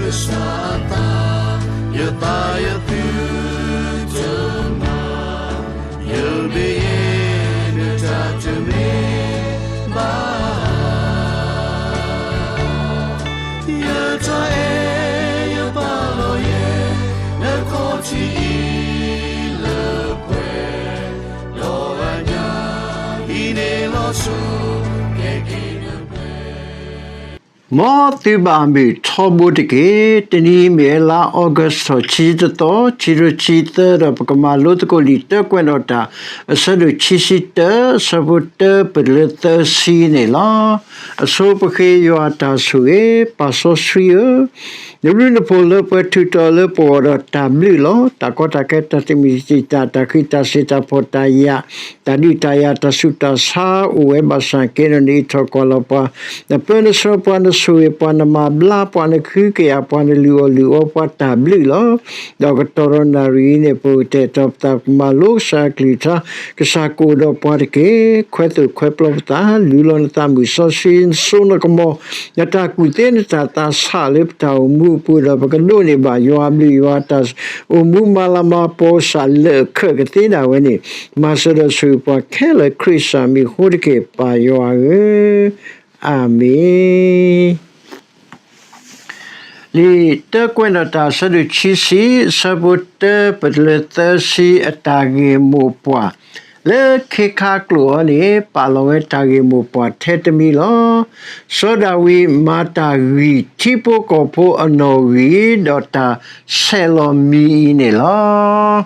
ကစၢ်အသး, ယသးယသုတမၤ, ယမ့ၢ်ယဲ နတၢ်တမ့ၢ်ဘၣ်. ယတၢ်အဲၣ်ယပာ်လီၤယဲ နခီၣ်ထံးအံၤလၢပှဲၤ, ဒီးအညၣ်အံၤန့ၣ်လီၤစိၤ ကဲက့ၤနပှဲၤ မ်သုဘၣ်မုာ်ထီဘိတက့ၢ်. တနံၤအံၤမ့ၢ်ဝဲလါအီကူးထီၣ် ခံဆံတသီ, ခံကထိခံဆံသၢ ဒီးပကမၤလိသကိးလံာ်တၢၢ်ကွဲးနီၣ်တၢ် အဆၢဒိၣ်ခံဆံတၢ အဆၢဖိတၢပတုၤလၢသၢဆံန့ၣ်လီၤ. အဆိပဃ့ယွၤအတၢ်ဆိၣ်ဂ့ၤ, ပၢ်စီဆှံဧၢ, နဘျုးနဖှိၣ်လၢပှဲၤထုးထီၣ်လၢပဂီၢ်ဒီးတၢ်ဘျုးလီၤ. တၢ်ကီတၢ်ခဲတၢ်တမံၤတံာ်တာ် တၢ်ဃံးတၢ်စ့ၤ တၢ်ဖှီၣ်တၢ်ယာ် တၢ်ဒုးတၢ်ယၤ တၢ်ဆူးတၢ်ဆါအိၣ်ဝဲဘၣ်ဆၣ်က့န့ၣ် နအံးထီၣ်ကွၢ်လီၤပှၤ, နပၢနဆှၢပှၤ နဆိၣ်ဂ့ၤပှၤ နမၤဘျါပှၤ နကဟုကယာ်ပှၤ နလုၢ်အီၣ်လုၢ်အီပှၤ တၢ်ဘျုးလီၤ. ဒီးကတီၢ်ဒီးနၣ်ရံၣ်အံၤန့ၣ် ပကတဲာ်ကတီၤပသး ပမၤလိကစၢ်အကလုၢ်ကထါ, ကစၢ်ကအိၣ်ဒီးပှၤတက့ၢ်. ခွဲးသိၣ်ခွဲးပျီပသး, လူလီၤနသးမုၢ်စီဆှံ နစိနကမီၤ, နတၢ်ကူၣ်သ့ နတၢ်သးဆးလၢပတၢ်အိၣ်မူအပူၤဒီး ပကဒိးန့ၢ်ဘၣ်ယွၤအဘျုး ယွၤအတၢ်အိၣ်မူ မၤလၤမၤကပီၤကစၢ်လၢာ်အခၢးကသ့ဒၣ်ဝဲန့ၣ်, မၤစၢၤဒီးဆိၣ်ဂ့ၤပှၤခဲလၢာ် ခရံာ်စၢ်မံၤအဃိတက့ၢ် ပၢ်ယွၤဧၢ, အၤမ့ၣ်. လံာ်တၢၢ်ကွဲးနီၣ်တၢ် အဆၢဒိၣ်ခံဆံ အဆၢဖိတၢပတုၤလၢသၢဆံ အတၢ်ဂ့ၢ်မိၢ်ပှၢ်, လၢခ့ခါကျိာ်အံၤန့ၣ် ပာ်လီၤဝဲတၢ်ဂ့ၢ်မိၢ်ပှၢ်ထဲတမံၤလီၤ. စီၤဒၤဝံးမၤတၢ်ဂံၢ်ထံဖိကီၢ်ဖိအနီၣ်ဂံၢ် ဒီးတၢ်ဆဲးလီၤမံၤအံၤန့ၣ်လီၤ.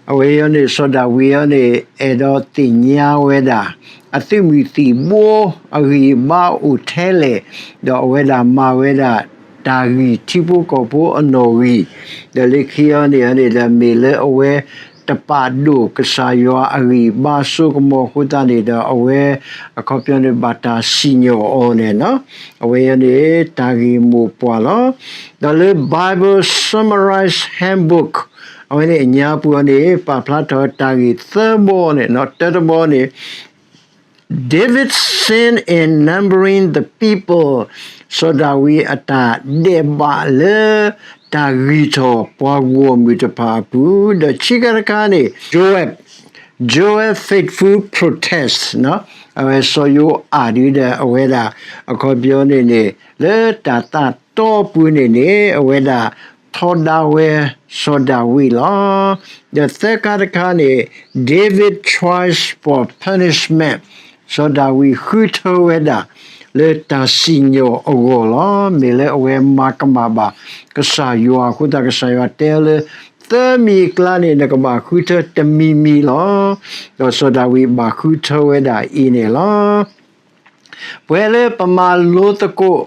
အဝဲအံၤန့ၣ် စီၤဒၤဝံးအံၤန့ၣ် အဲၣ်ဒိးသ့ၣ်ညါဝဲဒၣ် အသုးမုၢ်သံၣ်ဘိ အဂံၢ်အဘါအိၣ်ထဲလဲၣ်, ဒီးအဝဲဒၣ်မၤဝဲဒၣ် တၢ်ဂံၢ်ထံဖိကီၢ်ဖိအနီၣ်ဂံၢ်, ဒီးလၢခံအံၤန့ၣ်န့ၣ်ဒီး မ့ၢ်လၢအဝဲတပာ်ဒိၣ်ကစၢ်ယွၤအဂံၢ်အဘါအစိကမီၤအဃိသတးန့ၣ်ဒီး အဝဲ အခီပညီန့ၣ် ဘၣ်တၢ်စံၣ်ညီၣ်အီၤန့ၣ်လီၤ. အဝဲအံၤန့ၣ် တၢ်ဂ့ၢ်မိၢ်ပှၢ်လီၤ. ဒီးလၢ Bible Summarized Handbook အဝဲန့ၣ်အညါပူၤအံၤန့ၣ် ပာ်ဖျါထီၣ်တၢ်ဂ့ၢ်သၢဘီန့ၣ်လီၤ. တၢတဘီန့ၣ် David sinned in numbering the people, စီၤဒၤဝံးအတၢ်ဒဲးဘးလၢ တၢ်ဂံၢ်ထီၣ်ပှၤဂီၢ်မုၢ်တဖၣ်အပူၤ, ဒီးခံခါတခါန့ၣ် Joab, Joab faithful protest, အဝဲစီၤယိၤအၣ်ဒုဒီး အဝဲဒၣ် အခီပညီန့ၣ်န့ၣ် လၢတၢ်သးတီအပူၤန့ၣ်န့ၣ် အဝဲဒၣ်ထီဒါဝဲစီၤဒၤဝံးလီၤ. ဒီးသၢခါတခါန့ၣ် David tries for punishment, စီၤဒၤဝံးဃုထၢဝဲဒၣ် လၢတၢ်စံၣ်ညီၣ်အဂီၢ်လီၤ. မ့ၢ်လၢအဝဲမၤကမၣ်ဘၣ်ကစၢ်ယွၤအဃိသတး ကစၢ်ယွၤတဲအီၤလၢ သၢမံၤအကျါန့ၣ် နကဘၣ်ဃုထၢတမံၤမံၤလီၤ. ဒီးစီၤဒၤဝံးဘၣ်ဃုထၢဝဲဒၣ်အံၤန့ၣ်လီၤ. ပှဲၤလၢပမၤလိသကိး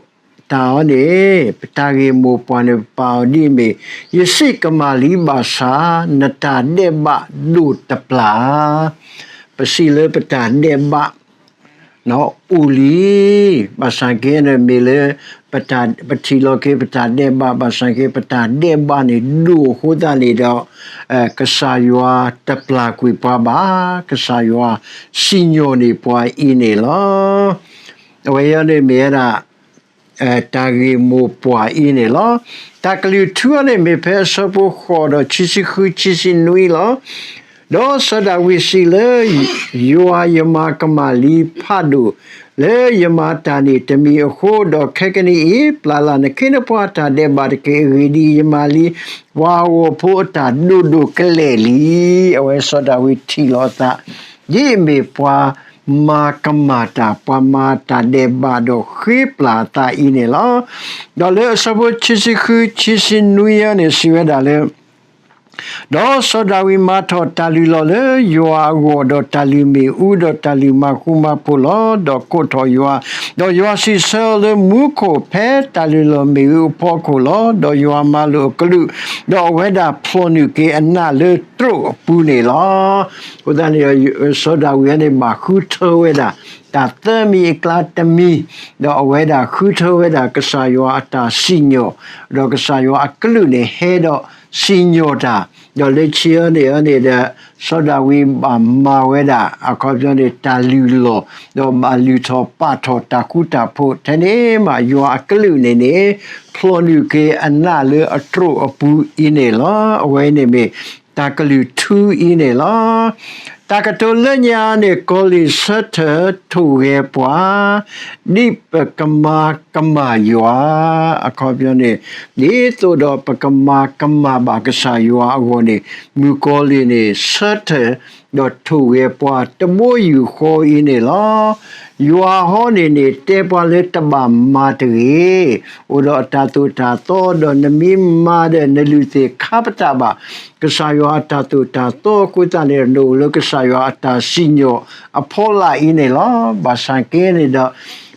တၢ်အံၤန့ၣ် ပတၢ်ဂ့ၢ်မိၢ်ပှၢ်န့ၣ် ပပာ်အီၤဒ်အမ့ၢ် ယစံးကမၣ်လံဘၣ်ဆၣ် နတၢ်ဒဲးဘးဒိၣ်တပျၢ်, ပစံးလၢပတၢ်ဒဲးဘး အိၣ်လံ, ဘၣ်ဆၣ်က့န့ၣ်မ့ၢ်လၢ ပထံၣ်လီၤက့ၤပတၢ်ဒဲးဘး ဘၣ်ဆၣ်က့ ပတၢ်ဒဲးဘးန့ၣ်ဒိၣ်အဃိသတးန့ၣ်ဒီး ကစၢ်ယွၤတပျၢ်ကွံာ်ပှၤဘၣ်, ကစၢ်ယွၤစံၣ်ညီၣ်န့ၢ်ပှၤအံၤန့ၣ်လီၤ. အဝဲအံၤန့ၣ်မ့ၢ်ဝဲဒၣ် တၢ်ဂ့ၢ်မိၢ်ပှၢ်အံၤန့ၣ်လီၤ. တၢ်ကလုၢ်ထူအံၤန့ၣ် မ့ၢ်ဖဲအဆၢဖိဃိးဒီးခံဆံဃု ခံဆံနွံလီၤ. ဒီးစီၤဒၤဝံးစံးလၢ ယွၤယမၤကမၣ်လံဖးဒိၣ် လၢယမၤတၢ်န့ၣ်တမံၤအဃိ, ဒီးခဲကနံၣ်အံၤ ပျၢ်လၢ်နခ့နပှၤတၢ်ဒဲးဘးတက့ၢ်. အဂ့ၢ်ဒ်အံၤ, ယမၤလံပှၤအဂီၢ်ဖိအတၢ်ဒိၣ်ဒိၣ်ကလဲာ်လံ. အဝဲစီၤဒၤဝံးထံၣ်လီၤအသး ဒ်အမ့ၢ်ပှၤမၤကမၣ်တၢ်, ပှၤမၤတၢ်ဒဲးဘးဒီးဃ့ပျၢ်အသးအံၤန့ၣ်လီၤ. ဒီးလၢအဆၢဖိခံဆံဃု ခံဆံနွံအံၤန့ၣ် စံးဝဲဒၣ်လၢ ဒီးစီၤဒၤဝံးမၤထီၣ်တၢ်လုၢ်လီၢ်လၢယွၤအဂီၢ်, ဒီးတၢ်လုၢ်မ့ၣ်အူ, ဒီးတၢ်လုၢ်မၤဃူမၤဖိးလီၤ. ဒီးကိးထီၣ်ယွၤ, ဒီးယွၤစံးဆၢလၢမူခိၣ်ဖဲတၢ်လုၢ်လီၢ်မ့ၣ်အူအဖီခိၣ်လီၤ. ဒီးယွၤမၤလိာ်အကလူး, ဒီးအဝဲဒၣ်ဖျိးနုာ်က့ၤအနးလၢတြိာ်အပူၤန့ၣ်လီၤ. အဃိသတးန့ၣ် စီၤဒၤဝံးန့ၣ် ဘၣ်ဃုထၢဝဲဒၣ် တၢ်သၢမံၤအကျါတမံၤ, ဒီးအဝဲဒၣ်ဃုထၢဝဲဒၣ်ကစၢ်ယွၤအတၢ်စံၣ်ညီၣ်, ဒီးကစၢ်ယွၤအကလူးန့ၣ်ဟဲဒီး စံၣ်ညီၣ်တၢ်, ဒီးလၢခံန့ၣ်န့ၣ်ဒီး စီၤဒၤဝံးဘၣ်မၤဝဲဒၣ် အခီပညီန့ၣ် တၢ်လုၢ်လီၢ်, ဒီးဘၣ်လုၢ်ထီၣ်ပာ်ထီၣ်တၢ်ဃူတၢ်ဖိး, ထဲန့ၣ်မး ယွၤအကလုၢ်န့ၣ်န့ၣ် ဖျိးနုာ်က့ၤအနးလၢအတြိာ်အပူၤအံၤန့ၣ်လီၤ. အဝဲန့ၣ်မ့ၢ်တၢ်ကလုၢ်ထူအံၤန့ၣ်လီၤ. တၢ်ကတိၤလၢညါန့ၣ် ကီၤလ့ၣ်ဆၢထၢၣ်ထိၣ်ဂဲၤပှၤ ဒ်ပကမၤကမၣ်ယွၤ, အခီပညီန့ၣ် ဒ်သိးဒီးပကမၤကမၣ်ဘၣ်ကစၢ်ယွၤအဂီၢ်န့ၣ် မုၣ်ကီၤလ့ၣ်န့ၣ် ဆၢထၢၣ်ဒီးထိၣ်ဂဲၤပှၤတဘိယူၢ်ဃီအံၤန့ၣ်လီၤ. ယွၤဟီန့ၣ်န့ၣ် တဲပှၤလၢတဘၣ်မၤတဂ့ၤ, အိၣ်ဒီးအတၢ်သိၣ်တၢ်သီ ဒီးနမ့ၢ်မၤဒီးနလုၢ်သ့ၣ်ခါပတာ်ဘၣ် ကစၢ်ယွၤအတၢ်သိၣ်တၢ်သီအဃိသတးန့ၣ် နအိၣ်လၢကစၢ်ယွၤအတၢ်စံၣ်ညီၣ်အဖီလာ်အံၤန့ၣ်လီၤ. ဘၣ်ဆၣ်က့န့ၣ်ဒီး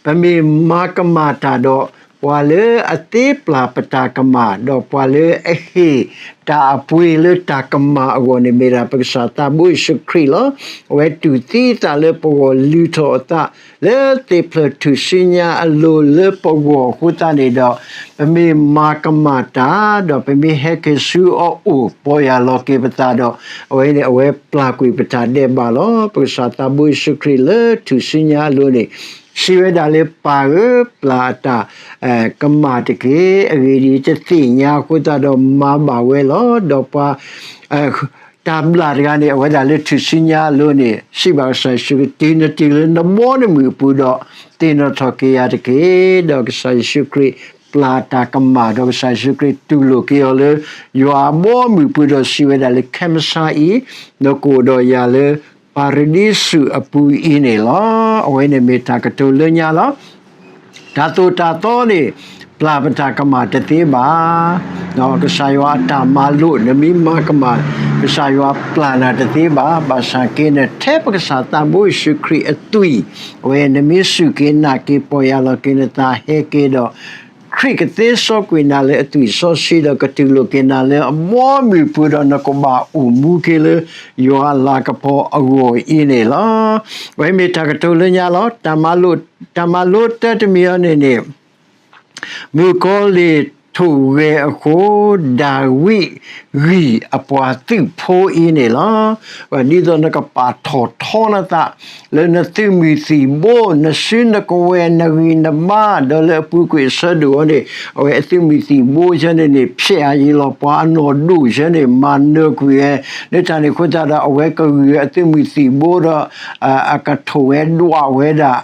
ပမ့ၢ်မၤကမၣ်တၢ်ဒီး ပှၤလၢအသ့ပျၢ်ပတၢ်ကမၣ် ဒီးပှၤလၢအဟ့ၣ်တၢ်အပှ့ၤလၢတၢ်ကမၣ်အဂီၢ်န့ၣ် မ့ၢ်ဒၣ်ပကစၢ်သးဘိယ့ၣ်ၡူးခရံာ်လီၤ. အဝဲတူၢ်သံအသးလၢပဂီၢ် လုၢ်ထီၣ်အသး လၢသ့ၣ်ဖျၢၣ်ထူၣ်စုညါအလိၤလၢပဂီၢ်အဃိသတးန့ၣ်ဒီး ပမ့ၢ်မၤကမၣ်တၢ် ဒီးပမ့ၢ်ဟဲက့ၤဆူအအိၣ် ပီၢ်ယၢ်လီၤက့ၤပသးဒီး အဝဲန့ၣ် အဝဲပျၢ်ကွံာ်ပတၢ်ဒဲးဘးလီၤ. ပကစၢ်သးဘိယ့ၣ်ၡူးခရံာ်လၢထူၣ်စုညါအလိၤန့ၣ် စံးဝဲဒၣ်လၢ ပၢ်ဧၢ, ပျၢ်အတၢ် ကမၣ်တက့ၢ်. အဂ့ၢ်ဒ်အံၤ, တသ့ၣ်ညါအဃိသတးဒီးမၤဘၣ်ဝဲလီၤ. ဒီးပှၤ တၢ်ဘျၣ်တဂၤန့ၣ် အဝဲဒၣ်လၢထူၣ်စုညါအလိၤန့ၣ် စံးဘၣ်ကစၢ်ယ့ၣ်ၡူးခရံာ်, တ့ၢ်နတ့ၢ်လၢနဘီနမုၢ်အပူၤဒီး သ့ၣ်နီၣ်ထီၣ်က့ၤယၤတက့ၢ်. ဒီးကစၢ်ယ့ၣ်ၡူးခရံာ်ပျၢ်တၢ်ကမၣ် ဒီးကစၢ်ယ့ၣ်ၡူးခရံာ်တူၢ်လိာ်က့ၤအီၤလၢ ယွၤအဘီအမုၢ်အပူၤဒီးစံးဝဲဒၣ်လၢ ခဲမုၢ်ဆါအံၤ နကအိၣ်ဒီးယၤလၢပၤရဒံစူးအပူၤအံၤန့ၣ်လီၤ. အဝဲန့ၣ်မ့ၢ်တၢ်ကတိၤလၢညါလီၤ. တၢ်သိၣ်တၢ်သီန့ၣ် ပျၢ်ပတၢ်ကမၣ်တသ့ဘၣ်. ကစၢ်ယွၤအတၢ်မၤလိာ် နမ့ၢ်မၤကမၣ် ကစၢ်ယွၤပျၢ်နၤတသ့ဘၣ်. ဘၣ်ဆၣ်က့န့ၣ် ထဲပကစၢ်သးဘိယ့ၣ်ၡူးခရံာ်အသွံၣ် အဝဲ နမ့ၢ်စူၢ်က့ၤနာ်က့ၤ ပီၢ်ယၢ်လီၤက့ၤနသး ဟဲက့ၤဒီး ခရံာ်ကသ့စီကွံာ်နၤလၢအသွံၣ်စီဆှံ ဒီးကတူၢ်လိာ်က့ၤနၤလၢအဘီအမုၢ်အပူၤဒီး နကဘၣ်အိၣ်မူက့ၤလၢ ယွၤအလၤကပီၤအဂီၢ်အံၤန့ၣ်လီၤ. အဝဲမ့ၢ်တၢ်ကတိၤလၢညါလီၤ. တၢ်မၤလိာ်တၢတမံၤအံၤန့ၣ်န့ၣ် မုၣ်ကီၤလံၢ်ထိၣ်ဂဲၤအဃိ ဒၤဝံးဂံၢ်အပှၤသုးဖိအံၤန့ၣ်လီၤ. ဒ်သိးနကပာ်ထီၣ်ထီနသး လၢနသုးမုၢ်သံၣ်ဘိ နစုနကဝဲၤ နဂံၢ်နဘါ ဒီးလၢအပူၤကွံာ်အဆၢဒိၣ်အံၤန့ၣ် အဝဲအသုးမုၢ်သံၣ်ဘိဆၢန့ၣ်န့ၣ် ဖျဲးအယံၤလီၤ ပှၤအနီၢ်ဒိၣ်ဆၢန့ၣ် မၤနၢၤကွံာ်ဝဲ လၢတၢ်န့ၣ်အဃိသတးဒီး အဝဲကဂုာ်အသုးမုၢ်သံၣ်ဘိဒီး အကထိၣ်ဝဲဒွးဝဲဒၣ်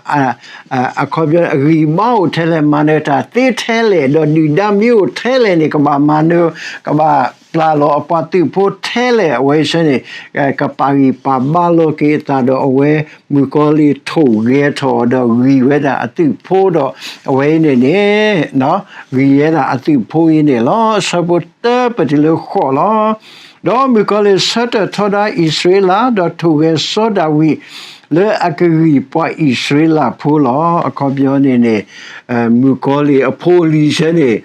အခီပညီ အဂံၢ်ဘါအိၣ်ထဲလဲၣ် မၤနၢၤတၢ်သ့ထဲလဲၣ် ဒီးဒုၣ်ဒါမ့ၢ်အိၣ်ထဲလဲၣ်န့ၣ် ကဘၣ်မၤနၢၤ ကဘၣ်ပျၢ်လီၤအပှၤသုးဖိထဲလဲၣ် အဝဲဆၢန့ၣ် ကပာ်ဂံၢ်ပာ်ဘါလီၤက့ၤအသးဒီး အဝဲမုၣ်ကီၤလံၢ်ထိၣ်ဂဲၤထီၣ်ဒီးဂံၢ်ဝဲဒၣ်အသုးဖိဒီး အဝဲအံၤန့ၣ်န့ၣ် ဂံၢ်ဝဲဒၣ်အသုးဖိအံၤန့ၣ်လီၤ. အဆၢဖိတၢပတုၤလၢဃိးလီၤ. ဒီးမုၣ်ကီၤလံၢ်ဆၢထၢၣ်ထီဒါအံၣ်စရ့လး ဒီးထိၣ်ဂဲၤစီၤဒၤဝံး လၢအကဂံၢ်ပှၤအံၣ်စရ့လးဖိလီၤ. အခီပညီန့ၣ်န့ၣ် မုၣ်ကီၤလံၢ်အဖိအလံၤဆၢန့ၣ်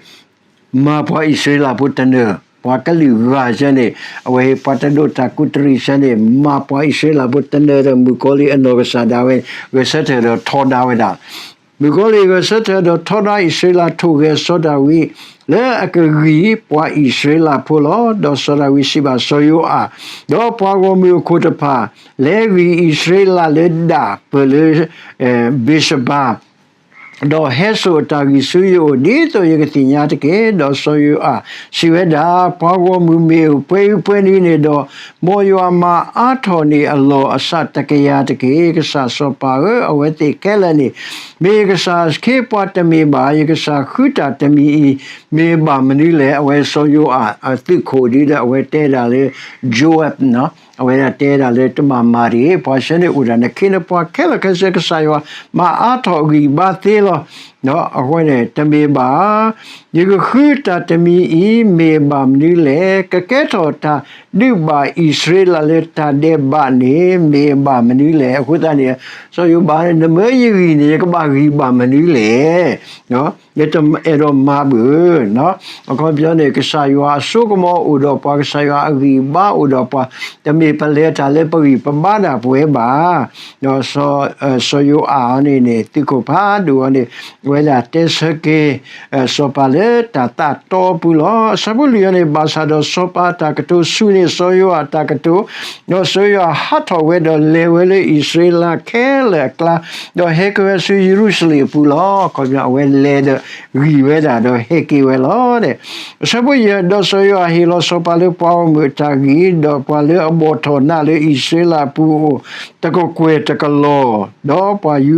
မၤပှၤအံၣ်စရ့လးဖိတနၢၤ, ပှၤကလုာ်ဂၤဆၢန့ၣ် အဝဲပှၤတဒိးတၢ်ကူးတရံးဆၢန့ၣ် မၤပှၤအံၣ်စရ့လးဖိတနၢၤဒီး မုၣ်ကီၤလံၢ်အနီၢ်ကစၢ်ဒၣ်ဝဲ ဂဲၤဆၢထၢၣ်ဒီးထီဒါဝဲဒၣ် မုၣ်ကီၤလံၢ်ဂဲၤဆၢထၢၣ်ဒီးထီဒါအံၣ်စရ့လး ထိၣ်ဂဲၤစီၤဒၤဝံး လၢအကဂံၢ်ပှၤအံၣ်စရ့လးဖိလီၤ. ဒီးစီၤဒၤဝံးစံးဘၣ်စီၤယိၤအၣ် ဒီးပှၤဂီၢ်မုၢ်အခိၣ်တဖၣ်, လဲၤဂံၢ်အံၣ်စရ့လးလၢဒၣ်ပၢၢ်လၢ ဘ့ၤၡဘၤ ဒီးဟဲစိာ်အတၢ်ဂံၢ်ဆူယအိၣ် ဒ်သိးယကသ့ၣ်ညါတက့ၢ်. ဒီးစီၤယိၤအၣ်စံးဝဲဒၣ်, ပှၤဂီၢ်မုၢ်မ့ၢ်အိၣ်ပှဲၤအံၤပှဲၤနံၤန့ၣ်ဒီး, မ်ယွၤမၤအါထီၣ်န့ၢ်အလီၢ်အဆၣ်တကယၤတက့ၢ်. ကစၢ်စီၤပၤဧၢ, အဝဲသ့ၣ်ခဲလၢာ်န့ၣ် မ့ၢ်ကစၢ်ခ့ပှၤတမ့ၢ်ဘၣ်. ယကစၢ်ဃုတၢ်တမံၤအံၤ မ့ၢ်ဘၣ်မနုၤလဲၣ်. အဝဲစီၤယိၤအၣ်အသုးခိၣ်ဒ်ဒီး အဝဲတဲဒၣ်လၢ ယိၤအၣ် အဝဲဒၣ်တဲဒၣ်လၢတဘၣ်မၤတဂ့ၤ, ပှၤဆၢန့ၣ်အိၣ်ဒၣ်နခ့နပှၤခဲလၢာ်ခဲဆ့ ကစၢ်ယွၤမၤအါထီၣ်အဂံၢ်ဘါသ့လီၤ. အဃိန့ၣ် တမ့ၢ်ဘၣ်, ယကဃုတၢ်တမံၤအံၤ မ့ၢ်ဘၣ်မနုၤလဲၣ်. ကကဲထီၣ်တၢ်ဒုးဘၣ်အံၣ်စရ့လးလၢတၢ်ဒဲးဘးန့ၣ် မ့ၢ်ဘၣ်မနုၤလဲၣ်. အဃိသတးန့ၣ် စီၤယိၤအၣ်န့ၣ် နမၢယဂံၢ်န့ၣ် ယကဘၣ်ဂံၢ်ဘၣ်မနုၤလဲၣ်. ယတအဲၣ်ဒိးမၤဘၣ်. အခီပညီန့ၣ် ကစၢ်ယွၤအစိကမီၤအိၣ်ဒီးပှၤ, ကစၢ်ယွၤအဂံၢ်ဘါအိၣ်ဒီးပှၤ, တမ့ၢ်ပလဲၤတၢ်လၢပဂံၢ်ပဘါဒၣ်ပဝဲဘၣ်. ဒီးစီၤယိၤအၣ်န့ၣ်န့ၣ် သုးခိၣ်ဖးဒိၣ်အီၤန့ၣ် အဝဲဒၣ်တဲဆၢက့ၤ စီၤပၤလၢတၢ်သးတီအပူၤလီၤ. အဆၢဖိလွံၢ်အံၤန့ၣ် ဘၣ်ဆၣ်ဒီးစီၤပၤအတၢ်ကတိၤဆူၣ်န့ၢ်စီၤယိၤအၤအတၢ်ကတိၤ, ဒီးစီၤယိၤအၤဟးထီၣ်ဝဲဒီးလဲၤဝဲလၢအံၣ်စရ့လးခဲလၢာ်အကျါ, ဒီးဟဲက့ၤဝဲဆူယရူၤၡလ့ၣ်အပူၤလီၤ. အခီပညီ အဝဲလဲၤဒီးဂံၢ်ဝဲဒၣ်ဒီးဟဲက့ၤဝဲလီၤ. အဆၢဖိယဲၢ်, ဒီးစီၤယိၤအၤဟ့ၣ်လီၤစီၤပၤလၢပှၤဂီၢ်မုၢ်အတၢ်ဂံၢ်, ဒီးပှၤလၢအဘီၣ်ထီၣ်နးလၢအံၣ်စရ့လးအပူၤအအိၣ် တကကွဲၢ်တကလီၢ်, ဒီးပှၤယူ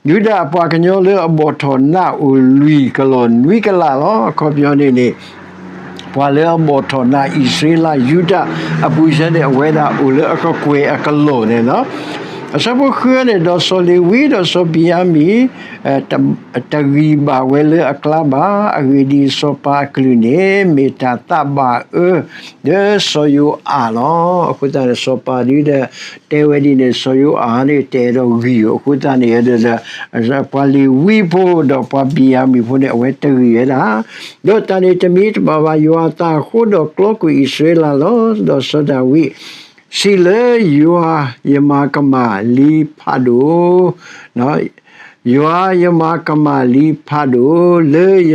ယူဒၤအပှၤကညီလၢအဘီၣ်ထီၣ်နးအိၣ်လွံၢ်ကလီၢ်နွံကလးလီၤ. အခီပညီန့ၣ်န့ၣ် ပှၤလၢအဘီၣ်ထီၣ်နးအံၣ်စရ့လး ယူဒၤအပူၤစ့ၢ်န့ၣ် အဝဲဒၣ်အိၣ်လၢအကကွဲၢ်အကလီၢ်န့ၣ်လီၤ. အဆၢဖိဃုန့ၣ်, ဒီးစီၤလ့ၤဝံဒီးစီၤဘ့ၣ်ယၤမံၣ် တဂံၢ်ဘၣ်ဝဲလၢအကျါဘၣ်. အဂ့ၢ်ဒ်အံၤ, စီၤပၤအကလုၢ်န့ၣ် မ့ၢ်တၢ်သးဘၣ်အၢ ဒီးစီၤယိၤအၤလီၤ. အဃိသတးန့ၣ် စီၤပၤဒ်ဒီး တဲဝဲဒ်န့ၣ် စီၤယိၤအၤန့ၣ် တအဲၣ်ဒိးဂံၢ်အဃိသတးန့ၣ်ဒီး ပှၤလ့ၤဝံဖိဒီးပှၤဘ့ၣ်ယၤမံၣ်ဖိန့ၣ် အဝဲတဂံၢ်ဝဲဒၣ်. ဒီးတၢ်န့ၣ်တမံၤတဘၣ်ဘၣ်ယွၤအသးအဃိ ဒီးကျီကွံာ်အံၣ်စရ့လးလီၤ. ဒီးစီၤဒၤဝံးစံးလၢယွၤ, ယမၤကမၣ်လံဖးဒိၣ် ယွၤယမၤကမၣ်လံဖးဒိၣ် လၢယ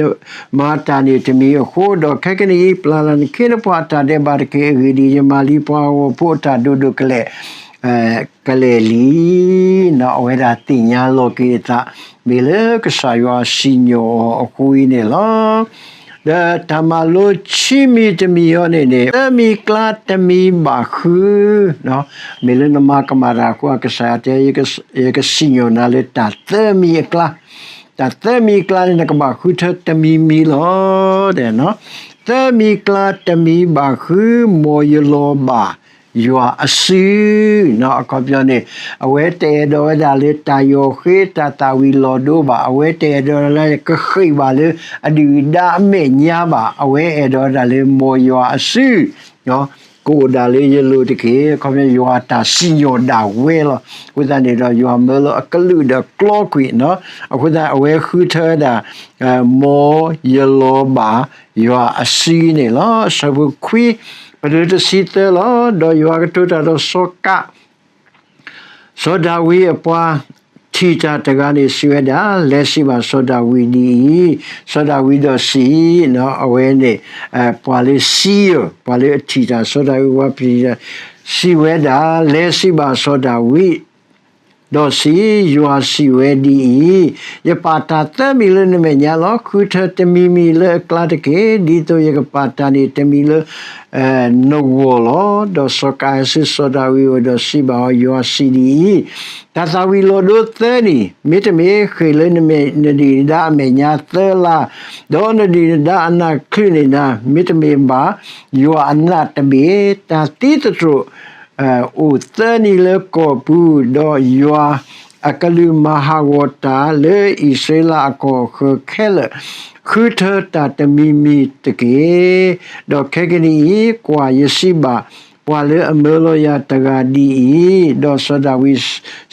မၤတၢ်န့ၣ်တမံၤအဃိ, ဒီးခဲကနံၣ်အံၤ ပျၢ်လၢ်နခ့နပှၤအတၢ်ဒဲးဘးတက့ၢ်. အဂ့ၢ်ဒ်အံၤ, ယမၤလံပှၤဟးဂီၤဖိအတၢ်ဒိၣ်ဒိၣ်ကလဲာ် ကလဲာ်လံ. အဝဲဒၣ်သ့ၣ်ညါလီၤက့ၤအသး မ့ၢ်လၢကစၢ်ယွၤစံၣ်ညီၣ်အီၤအဃိအံၤန့ၣ်လီၤ. ဒီးတၢ်မၤလိဆံမံၤတမံၤအံၤန့ၣ်န့ၣ် သၢမံၤအကျါတမံၤဘၣ်ဃု, မ့ၢ်လၢနမၤကမၣ်တၢ်အဃိ ကစၢ်ယွၤတဲ ယကစံၣ်ညီၣ်နၤလၢတၢ်သၢမံၤအကျါ, တၢ်သၢမံၤအကျါန့ၣ် နကဘၣ်ဃုထၢတမံၤမံၤလီၤ. သၢမံၤအကျါတမံၤဘၣ်ဃု, မ်ယလီၤဘၣ်ယွၤအစု အခီပညီန့ၣ် အဝဲတအဲၣ်ဒိးဝဲဒၣ်လၢတၢ်ယီၤဃ့ တၢ်သၣ်ဝံၤလီၤဒိဘၣ်, အဝဲတအဲၣ်ဒိးလၢကဃ့ၢ်ဘၣ်လၢအဒုၣ်အဒါအမဲာ်ညါဘၣ်, အဝဲအဲၣ်ဒိးဝဲဒၣ်လၢမ်ယွၤအစု ကအိၣ်ဒၣ်လၢယလိၤတက့ၢ်. အခီပညီယွၤတၢ်စံၣ်ညီၣ်ဒၣ်ဝဲလီၤ. အဃိသတးန့ၣ်ဒီး ယွၤမၢလီၤအကလုၢ်ဒီးကျီကွံာ်, အဃိသတးအဝဲဃုထၢဝဲဒၣ် မ်ယလီၤဘၣ်ယွၤအစုန့ၣ်လီၤ. အဆၢဖိခွံ, ပတုၤတဆံသၢလီၤ. ဒီးယွၤကတိၤတၢ်ဒီးစီၤကး စီၤဒၤဝံးအပှၤထံၣ်တၢ်တဂၤန့ၣ် စံးဝဲဒၣ်, လဲၤစံးဘၣ်စီၤဒၤဝံးဒ်အံၤ, စီၤဒၤဝံးဒီးစံး, အဝဲန့ၣ် ပှၤလၢစံယၢၢ် ပှၤလၢအထံၣ်တၢ် စီၤဒၤဝံးအပှၤထံၣ်တၢ် စံးဝဲဒၣ်, လဲၤစံးဘၣ်စီၤဒၤဝံး ဒီးစံး, ယွၤစံးဝဲဒ်အံၤ, ယပာ်တၢ်သၢမံၤလၢနမဲာ်ညါလီၤ. ဃုထၢတမံၤမံၤလၢအကျါတက့ၢ်. ဒ်သိးယကပာ်တၢ်န့ၣ်တမံၤလၢ နဂီၢ်လီၤ. ဒီးစီၤကးဟဲဆူစီၤဒၤဝံးအအိၣ်ဒီးစံးဘၣ်အီၤ, ယွၤစံးဒ်အံၤ, တၢ်သၣ်ဝံၤလီၤဒိသၢနံၣ်, မ့တမ့ၢ်ဃ့ၢ်လၢနမဲာ် နဒုၣ်နဒါအမဲာ်ညါသၢလါ, ဒီးနဒုၣ်နဒါအနၢ်ချုးန့ၢ်နၤ, မ့တမ့ၢ်ဘၣ်ယွၤအနးတဘ့ၣ်. တၢ်သံသတြိာ် အိၣ်သၢနံၣ်လၢကီၢ်ပူၤ, ဒီးယွၤအကလုၢ်မၤဟးဂီၤတၢ်လၢအံၣ်စရ့လးအကီၢ်အဃၢၤခဲလၢာ်, ဃုထၢတၢ်တမံၤမံၤတက့ၢ်. ဒီးခဲကနံၣ်အံၤ, ကွၢ်, ယစံးဘၣ်ပှၤလၢအမၢလီၤယၤတဂၤဒ်အံၤ, ဒီးစီၤဒၤဝံး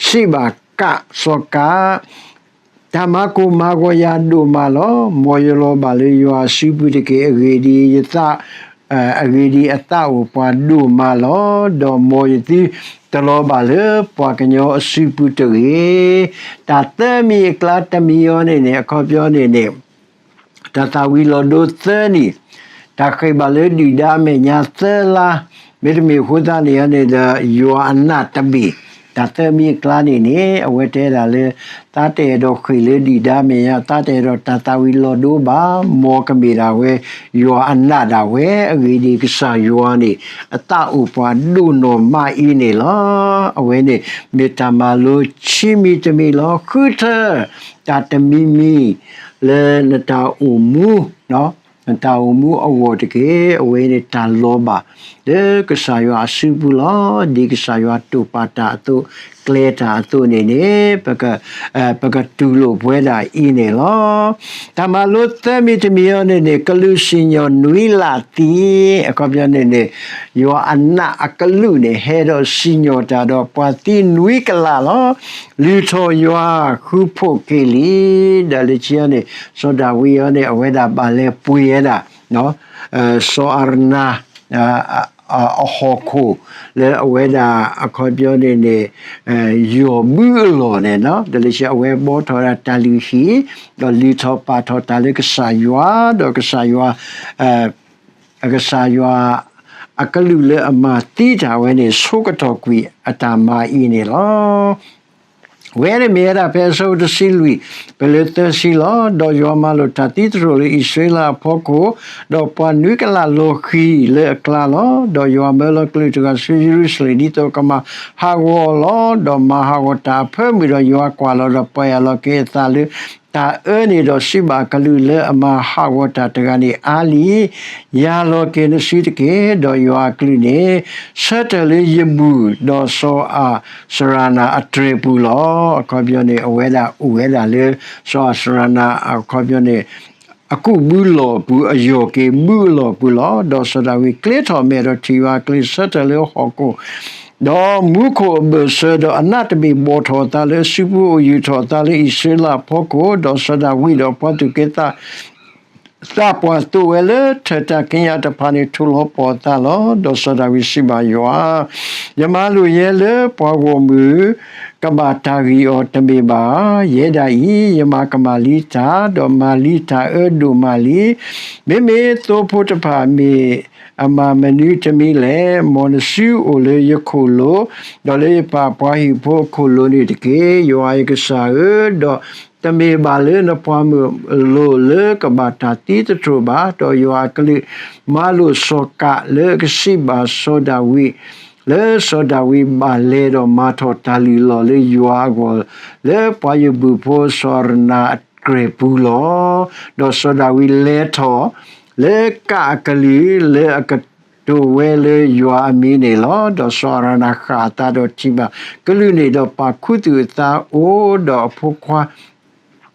စံးဘၣ်ကး, စီၤကး, တၢ်မၤကိၢ်မၤဂီၤယၤဒိၣ်မးလီၤ. မ်ယလီၤဘၣ်လၢယွၤအစုပူၤတက့ၢ်. အဂ့ၢ်ဒ်အံၤ, အဂ့ၢ်ဒ်အံၤ, အသးအိၣ်ပှၤဒိၣ်မးလီၤ. ဒီးမ်ယသုတလီၤဘၣ်လၢပှၤကညီအစုပူၤတဂ့ၤ. တၢ်သၢမံၤအကျါတမံၤအံၤန့ၣ်န့ၣ် အခီပညီန့ၣ်န့ၣ် တၢ်သၣ်ဝံၤလီၤဒိသၢနံၣ်, တၢ်ဃ့ၢ်ဘၣ်လၢဒုၣ်ဒါအမဲာ်ညါသၢလါ, မ့တမ့ၢ်အဃိသတးန့ၣ်န့ၣ်ဒီး ယွၤအနးတဘ့ၣ်. တၢ်သၢမံၤအကျါန့ၣ်န့ၣ် အဝဲတဲဒၣ်လၢ သးတအဲၣ်ဒိးဃ့ၢ်လၢဒုၣ်ဒါအမဲာ်ညါ, သးတအဲၣ်ဒိးတၢ်သၣ်ဝံၤလီၤဒိဘၣ်, မ်ကမ့ၢ်ဒၣ်ဝဲ ယွၤအနးဒၣ်ဝဲ. အဂ့ၢ်ဒ်အံၤ, ကစၢ်ယွၤန့ၣ် အသးအိၣ်ပှၤဒိၣ်နီၢ်မးအံၤန့ၣ်လီၤ. အဝဲန့ၣ် မ့ၢ်တၢ်မၤလိဆံမံၤတမံၤလီၤ. ဃုထၢတၢ်တမံၤမံၤ လၢနတၢ်အိၣ်မူ, နတၢ်အိၣ်မူအဂီၢ်တက့ၢ်. အဝဲန့ၣ်တၢ်လီၤဘၣ် လၢကစၢ်ယွၤအစုပူၤလီၤ. ဒ်ကစၢ်ယွၤတိာ်ပာ်တၢ်အသိး, ကျဲတၢ်အသိးန့ၣ်န့ၣ် ပက, ပကတူၢ်လိာ်ပဝဲဒၣ်အံၤန့ၣ်လီၤ. တၢ်မၤလိသၢမံၤတမံၤအံၤန့ၣ်န့ၣ် ကလူးစံၣ်ညီၣ်နွံလးသံ, အခီပညီန့ၣ်န့ၣ် ယွၤအနးအကလူးန့ၣ် ဟဲဒီးစံၣ်ညီၣ်တၢ်ဒီး ပှၤသံနွံကလးလီၤ. လုၢ်ထီၣ်ယွၤဃူဖိးက့ၤလံ. ဒီးလၢခံန့ၣ် စီၤဒၤဝံးအံၤန့ၣ် အဝဲဒၣ်ဘၣ်လဲၤပှ့ၤဝဲဒၣ် စီၤအၤရနၤ အဟီၣ်ခိၣ်လၢအဝဲဒၣ်အခီပညီန့ၣ်န့ၣ် ယီၢ်ဘုအလီၢ်န့ၣ် ဒီးလၢအဝဲဘှီထီၣ်ဝဲဒၣ်တၢ်လုၢ်ဟံၣ် ဒီးလုၢ်ထီၣ်ပာ်ထီၣ်တၢ်လၢကစၢ်ယွၤ ဒီးကစၢ်ယွၤ ကစၢ်ယွၤ အကလူးလၢအမၤသံတၢ်ဝဲန့ၣ် ဆိကတီၢ်ကွံာ်အတၢ်မၤအံၤန့ၣ်လီၤ. ဝဲန့ၣ်မ့ၢ်ဝဲဒၣ်ဖဲအဆၢဖိတဆံလွံၢ် ပလၢသၢဆံလီၤ. ဒီးယွၤမၤလိာ်တၢ်သံသတြိာ်လၢအံၣ်စရ့လးအဖီခိၣ်, ဒီးပှၤနွံကလးလီၤဃံၤလၢအကျါလီၤ. ဒီးယွၤမၢလီၤကလုၢ်တဂၤဆူယရူၤၡလ့ၣ် ဒ်သိးကမၤဟးဂီၤအီၤလီၤ. ဒီးမၤဟးဂီၤတၢ်အဖၢမုၢ်ဒီး ယွၤကွၢ်လီၤဒီးပီၢ်ယၢ်လီၤက့ၤအသးလၢ တၢ်အၢန့ၣ်ဒီး စံးဘၣ်အကလူးလၢအမၤဟးဂီၤတၢ်တဂၤန့ၣ်, အါလံ, ယၤလီၤက့ၤနစုတက့ၢ်. ဒီးယွၤအကလူးန့ၣ် ဆၢထၢၣ်လၢယဘူၣ် ဒီးစီၤအၤစရနၤအတြဲၤပူၤလီၤ. အခီပညီန့ၣ် အဝဲဒၣ်အိၣ်ဝဲဒၣ်လၢ စီၤအၤစရနၤ အခီပညီန့ၣ် အကူၣ်ဘုလီၢ်ပူၤ အယီၢ်က့ၤဘုအလီၢ်ပူၤလီၤ. ဒီးစီၤဒၤဝံးကျ့ထီၣ်အမဲာ်ဒီးထံၣ်ယွၤအကလူးဆၢထၢၣ်လၢဟီၣ်ခိၣ် ဒီးမူခိၣ်အဘၢၣ်စၢၤ, ဒီးအနးတဘ့ၣ်ဘီၣ်ထီၣ်အသးလၢအစုပူၤ အိၣ်ယုာ်ထီၣ်အသးလၢအံၣ်စရ့လးအဖီခိၣ်, ဒီးစီၤဒၤဝံးဒီးအပှၤသူၣ်က့သး သးပှၢ်သိးဝဲလၢထၢၣ်တၢ်ကံးညာ်တဖၣ်န့ၣ် ထိၣ်လီၤပှီၢ်အသးလီၤ. ဒီးစီၤဒၤဝံးစံးဘၣ်ယွၤ, ယမၤလိာ်ယဲလၢပှၤဂီၢ်မုၢ် ကဘၣ်တၢ်ဂံၢ်အီၤတမ့ၢ်ဘၣ်. ယဲဒၣ်အံၤ ယမၤကမၣ်လံတၢ်, ဒီးမၤလံတၢ်အၢဒိၣ်မးလံ. မ့မ့ၢ်သိဖိတဖၣ်မ့ၢ်အမၤမနုၤတမံၤလဲၣ်. မ်နစုအိၣ်လၢယခိၣ်လိၤ, ဒီးလၢယပၢ်ပှၤဟံၣ်ဖိအခိၣ်လိၤန့ၣ်တက့ၢ်, ယွၤယကစၢ်ဧၢ. ဒီးတမ့ၢ်ဘၣ်လၢနပှၤမုၣ်အလိၤလၢကဘၣ်တၢ်သံသတြိာ်ဘၣ်. ဒီးယွၤအကလူးမၤလိာ်စီၤကးလၢကစံးဘၣ်စီၤဒၤဝံး, လၢစီၤဒၤဝံးဘၣ်လဲၤဒီးမၤထီၣ်တၢ်လုၢ်လီၢ်လၢယွၤအဂီၢ် လၢပှၤယဘူၣ်ဖိစီၤအၤစရနၤအတြဲၤပူၤလီၤ. ဒီးစီၤဒၤဝံးလဲၤထီၣ် လၢကးအကလုၢ်လၢအကတိၤဝဲလၢယွၤအမံၤန့ၣ်လီၤ. ဒီးစီၤအၤစရနၤဃၣ်အသးဒီးထံၣ်ဘၣ်ကလုၢ်န့ၣ်, ဒီးပာ်ခူသူၣ်အသးအိၣ်ဒီးအဖိခွါ လွံၢ်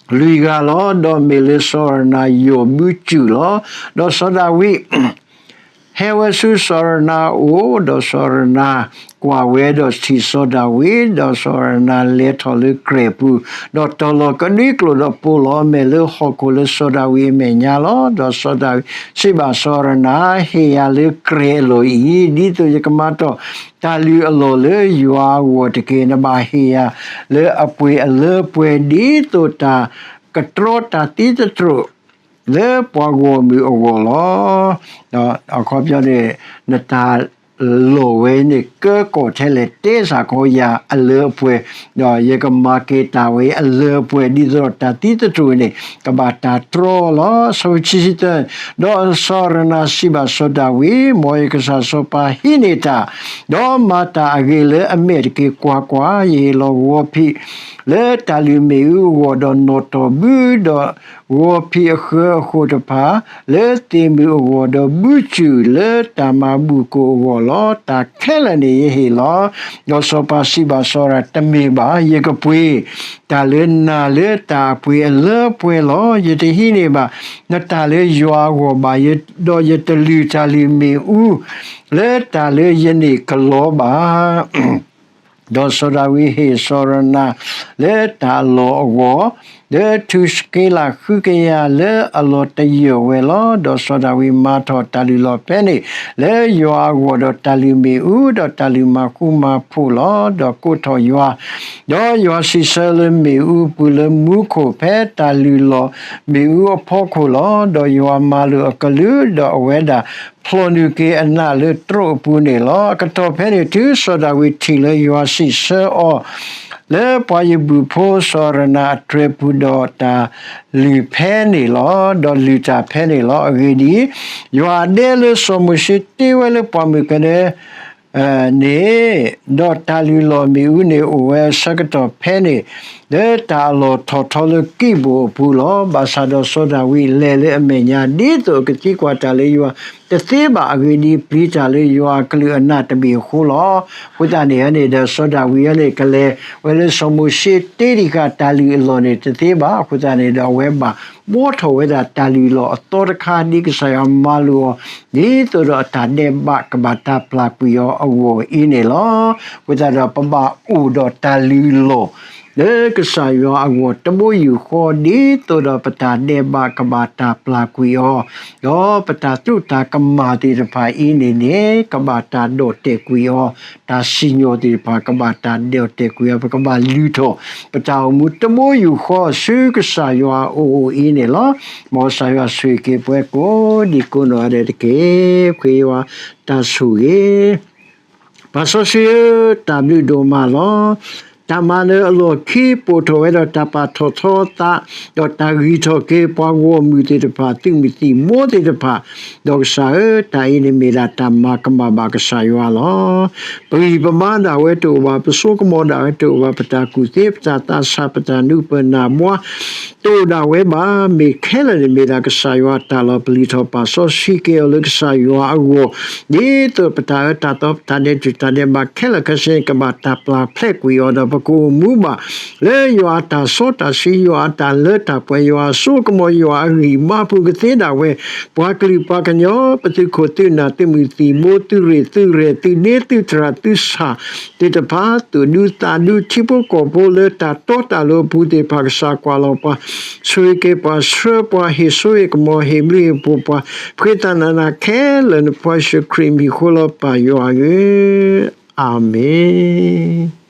ဂၤလီၤ. ဒီးမ့ၢ်လၢစီၤအၤစရနၤယီၢ်ဘုစူၣ်လီၤ. ဒီးစီၤဒၤဝံး ဟဲဝဲဆူစီၤအၤစရနၤအအိၣ်, ဒီးစီၤအၤစရနၤကွၢ်ဝဲဒီးထံၣ်စီၤဒၤဝံး, ဒီးစီၤအၤစရနၤလဲၤထီၣ်လၢကြဲၢ်ပူၤ, ဒီးတီၢ်လီၤကဒွံကျိာ်ဒီးပိာ်လီၤအမဲာ်လၢဟီၣ်ခိၣ်လၢစီၤဒၤဝံးအမဲာ်ညါလီၤ. ဒီးစီၤဒၤဝံးစံးဘၣ်စီၤအၤစရနၤ, ဟ့ၣ်ယၤလၢကြဲၢ်အလီၢ်အံၤ, ဒ်သိးယကမၤထီၣ်တၢ်လုၢ်အလီၢ်လၢယွၤအဂီၢ်တက့ၢ်. နဘၣ်ဟ့ၣ်ယၤလၢအပှ့ၤအလၢပှဲၤ ဒ်သိးတၢ်ကတြီတၢ်သံသတြိာ် လၢပှၤဂီၢ်မုၢ်အဂီၢ်လီၤ. အခီပညီန့ၣ် နတၢ်လီၢ်ဝဲန့ၣ် ကၢကီၢ်ထဲလဲၣ် တဲစ့ၢ်ကီးယၤအလၢအပှဲၤ, ဒီးယကမၤက့ၤတၢ်ဝဲအလၢအပှဲၤ ဒ်သိးဒီးတၢ်သံသတြိာ်န့ၣ် ကဘၣ်တၢ်တြီလီၤ. ဆၢဖိခံဆံသၢ, ဒီးစီၤအၤစရနၤစံးဘၣ်စီၤဒၤဝံး, မ်ယကစၢ်စီၤပၤဟံးန့ၢ်တၢ်, ဒီးမၤတၢ်အဂ့ၤလၢအမဲာ်တက့ၢ်. ကွၢ်ကွၢ်, ယဟ့ၣ်လီၤဂီၤဖံး လၢတၢ်လုၢ်မ့ၣ်အူအဂီၢ်, ဒီးနီၣ်တီၢ်ဘု, ဒီးဂီၤဖံးအဃၢအဃိၣ်တဖၣ် လၢသ့ၣ်မုၢ်အဂီၢ်, ဒီးဘုစူၣ်လၢတၢ်မၤဘူၣ်ကိၣ်အဂီၢ်လီၤ. တၢ်ခဲလၢာ်န့ၣ်ယဟ့ၣ်လီၤ. ဒီးစီၤပၤစံးဘၣ်စီၤအၤစရနၤ, တမ့ၢ်ဘၣ်, ယကပှ့ၤတၢ်လၢနၤလၢတၢ်အပှ့ၤအလၢအပှဲၤလီၤ. ယတဟံးန့ၢ်ဘၣ်နတၢ်လၢယွၤအဂီၢ်ဘၣ်, ဒီးယတလုၢ်တၢ်လုၢ်မ့ၣ်အူ လၢတၢ်လၢယန့ၢ်ကလီဘၣ်. ဒီးစီၤဒၤဝံးဟ့ၣ်စီၤအၤစရနၤလၢတၢ်အလီၢ်အဂီၢ်, လၢထူၣ်စက့လးဃုကယၤလၢအလီၢ်တယၢၢ်ဝဲလီၤ. ဒီးစီၤဒၤဝံးမၤထီၣ်တၢ်လုၢ်လီၢ်ဖဲန့ၣ် လၢယွၤအဂီၢ်, ဒီးတၢ်လုၢ်မ့ၣ်အူ, ဒီးတၢ်လုၢ်မၤဃူမၤဖိးလီၤ. ဒီးကိးထီၣ်ယွၤ, ဒီးယွၤစံးဆၢလၢမ့ၣ်အူအပူၤလၢမူခိၣ် ဖဲတၢ်လုၢ်လီၢ်မ့ၣ်အူအဖီခိၣ်လီၤ. ဒီးယွၤမၤလိာ်အကလုၢ်, ဒီးအဝဲဒၣ်ဖျီၣ်နုာ်က့ၤအနးလၢတြိာ်အပူၤန့ၣ်လီၤ. အကတီၢ်ဖဲန့ၣ်တုၤ စီၤဒၤဝံးထံၣ်လၢယွၤစံးဆၢအီၤ လၢပှၤယဘူၣ်ဖိစီၤအၤစရနၤအတြဲၤပူၤ, ဒီးတၢ်လုၢ်ဖဲန့ၣ်လီၤ. ဒီးလုၢ်တၢ်ဖဲန့ၣ်လီၤ. အဂ့ၢ်ဒ်အံၤ, ယွၤအဒဲလၢစီၤမိၤၡ့တ့ဝဲလၢပှၢ်မုၢ်ကနၢ န့ၣ်, ဒီးတၢ်လုၢ်လီၢ်မ့ၣ်အူန့ၣ် အိၣ်ဝဲအဆၢကတီၢ်ဖဲန့ၣ် လၢတၢ်အလီၢ်ထီၣ်ထီလၢကံၢ်ဘိၣ်အပူၤလီၤ. ဘၣ်ဆၣ်ဒီးစီၤဒၤဝံးလဲၤလၢအမဲာ်ညါ ဒ်သိးအကသံကွၢ်တၢ်လၢယွၤတသ့ဘၣ်. အဂ့ၢ်ဒ်အံၤ, ပျံၤတၢ်လၢယွၤအကလုၢ်အနးတဘ့ၣ်အဃိလီၤ. အဃိသတးန့ၣ်န့ၣ်ဒီး စီၤဒၤဝံးန့ၣ် ကလဲၤဝဲလၢစီၤမိၤၡ့တ့တံၢ်ဃာ်တၢ်လုၢ်အလီၢ်န့ၣ်တသ့ဘၣ်. အဃိသတးန့ၣ်ဒီး အဝဲဘၣ်ဘှီထီၣ်ဝဲဒၣ်တၢ်လုၢ်လီၢ်အသီတခါ ဒ်ကစၢ်ယွၤမၤလိာ်အီၤ ဒ်သိးဒီးအတၢ်ဒဲးဘးကဘၣ်တၢ်ပျၢ်ကွံာ်အီၤအဂီၢ်အံၤန့ၣ်လီၤ. အဃိသတးဒီး ပဘၣ်အိၣ်ဒီးတၢ်လုၢ်လီၢ် လၢကစၢ်ယွၤအဂီၢ်တဘိယူၢ်ဃီ ဒ်သိးဒီးပတၢ်ဒဲးဘးကဘၣ်တၢ်ပျၢ်ကွံာ်အီၤ, ဒီးပတၢ်သရူးတၢ်ကမၣ်သ့ၣ်တဖၣ်အံၤန့ၣ်န့ၣ် ကဘၣ်တၢ်ဒီၣ်တဲာ်ကွံာ်အီၤ, တၢ်စံၣ်ညီၣ်သ့ၣ်တဖၣ်ကဘၣ်တၢ်ဒီၣ်တဲာ်ကွံာ်အီၤ, ပကဘၣ်လုၢ်ထီၣ် ပတၢ်အိၣ်မူတဘိယူၢ်ဃီဆူကစၢ်ယွၤအအိၣ်အံၤန့ၣ်လီၤ. မ်ကစၢ်ယွၤဆိၣ်ဂ့ၤက့ၤပှၤကိးဒံကိးနီၢ်ဂၤဒဲးတက့ၢ်. ပဃ့ယွၤတၢ်ဆိၣ်ဂ့ၤ ပၢ်စီဆှံဧၢ, တၢ်ဘျုးဒိၣ်မးလီၤ. တၢ်မၤနၢၤအလီၢ်ခံ ပိာ်ထီၣ်ဝဲဒီးတၢ်ပာ်ထီၣ်ထီသး, ဒီးတၢ်ဂံၢ်ထီၣ်က့ၤပှၤဂီၢ်မုၢ်သ့ၣ်တဖၣ်, သုးမုၢ်သံၣ်ဘိသ့ၣ်တဖၣ်, ဒီးကစၢ်ဧၢ, တၢ်အံၤန့ၣ်မ့ၢ်ဒၣ်တၢ်မၤကမၣ်ဘၣ်ကစၢ်ယွၤလီၤ. ပဂံၢ်ပဘါဒၣ်ဝဲတအိၣ်ဘၣ်, ပစိကမီၤဒၣ်ဝဲတအိၣ်ဘၣ်, ပတၢ်ကူၣ်သ့, ပတၢ်သးဆး, ပတၢ်နူ, ပနၢ်ဘှါ တအိၣ်ဒၣ်ဝဲဘၣ်. မ့ၢ်ခဲလၢာ်န့ၣ်မ့ၢ်ဒၣ်ကစၢ်ယွၤအတၢ်လီၤ. ပလုၢ်ထီၣ်ပာ်စီဆှံက့ၤအီၤလၢကစၢ်ယွၤအဂီၢ်, ဒ်သိးပတၢ်အၢတၢ်သီ ပတၢ်ဒဲးတၢ်ဒဲးဘးခဲလၢာ်ခဲဆ့န့ၣ် ကဘၣ်တၢ်ပျၢ်ဖျဲးကွံာ်အီၤဒီး ပကအိၣ်မူဘၣ်လၢယွၤအတၢ်စီတၢ်ဆှံ, ယွၤအတၢ်လၢတၢ်ပှဲၤ, ယွၤအစိကမီၤ, ယွၤအဂံၢ်ဘါပူၤ, ကသ့ဒၣ်ဝဲပှၤကလုာ်ပှၤကညီ, ပသုးခိၣ်သုးနၢ်, သုးမုၢ်သံၣ်ဘိ, သုးရ့ၣ်သုးရဲၣ်, သုးဒ့သုးတြၢ်သုးဆၣ်သ့ၣ်တဖၣ်, သူၣ်ဒူသးဒူ, ထံဖိကီၢ်ဖိလၢတၢ်တီတၢ်လိၤအပူၤသ့ၣ်တဖၣ်, ကစၢ်ကွၢ်လီၤပှၤ, ဆိၣ်ဂ့ၤက့ၤပှၤ, ဆှၢပှၤ, ဟ့ၣ်စိဟ့ၣ်ကမီၤ, ဟ့ၣ်ဘျုးဟ့ၣ်ဖှိၣ်ပှၤ, ပဃ့တၢ်နာ်နၤခဲလၢာ် နဖိယ့ၣ်ၡူးခရံာ်အမံၤအဃိလီၤ ပၢ်ယွၤဧၢ, အၤမ့ၣ်.